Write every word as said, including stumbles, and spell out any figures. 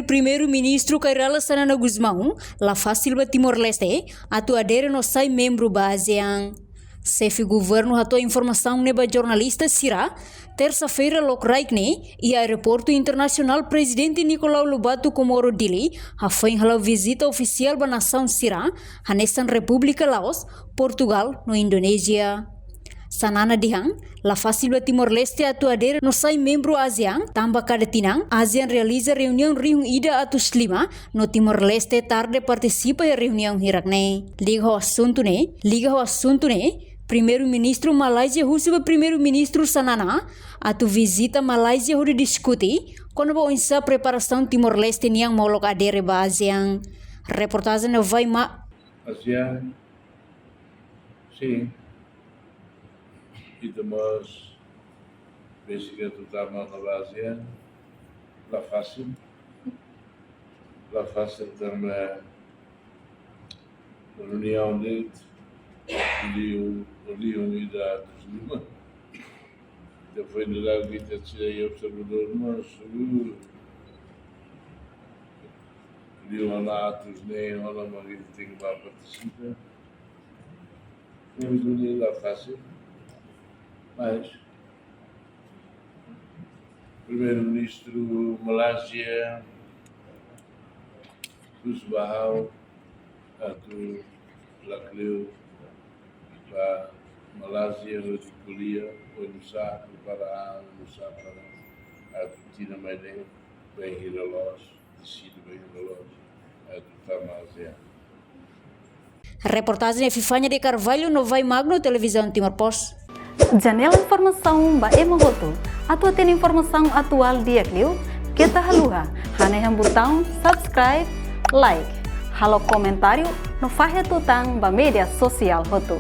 Primeiru-Ministru Kay Rala Xanana Gusmão la fasil ba Timor-Leste atu adere no sai membru ba ASEAN. Xefe governu hato'o informasaun ne'e ba jornalista sira tersa-feira lokraik ne'e iha Aeroportu Internasionál Prezidente Nicolau Lobato Comoro Dili, hafoin hala'o vizita ofisiál ba nasaun sira hanesan Repúblika Laos, Portugal no Indonézia. Xanana dehan la fasil ba Timor-Leste atu adere no sai membru ASEAN, tanba kada tinan ASEAN realiza reuniaun rihun ida atus lima, no Timor-Leste tarde partisipa iha reuniaun hirak ne'e. Liga ho asuntu ne'e, liga ho asuntu ne'e, Primeiru-Ministru Malázia husu ba Primeiru-Ministru Xanana atu vizita Malázia hodi diskute kona-ba oinsá preparasaun Timor-Leste nian molok adere ba ASEAN. Reportajen Novai Ma- ASEAN, sin. Ita mós besik atu tama ona ba ASEAN, la fasil. La fasil tanba reuniaun de'it, liu, liu ida atus lima. Depois de lá, ita sira observadór, mas, uh, liu ona atus neen ona mak ita tenke ba partisipa. Ne'e la fasil. Mas Primeiru-Ministru Malázia husu ba ha'u atu lakleur ba Malázia hodi ko'alia oinsá prepara an, oinsá para atu tinan mai ne'e bainhira loos, deside bainhira loos atu tama ASEAN. Reportajen Epifania de Carvalho, Novai Magno, Televizaun Timor Post. Janela informasaun ba ema hotu. Atu hatene informasaun atuál di'ak liu, keta haluha hanehan butaun subscribe, like, halo komentáriu no fahe tutan ba média sosiál hotu.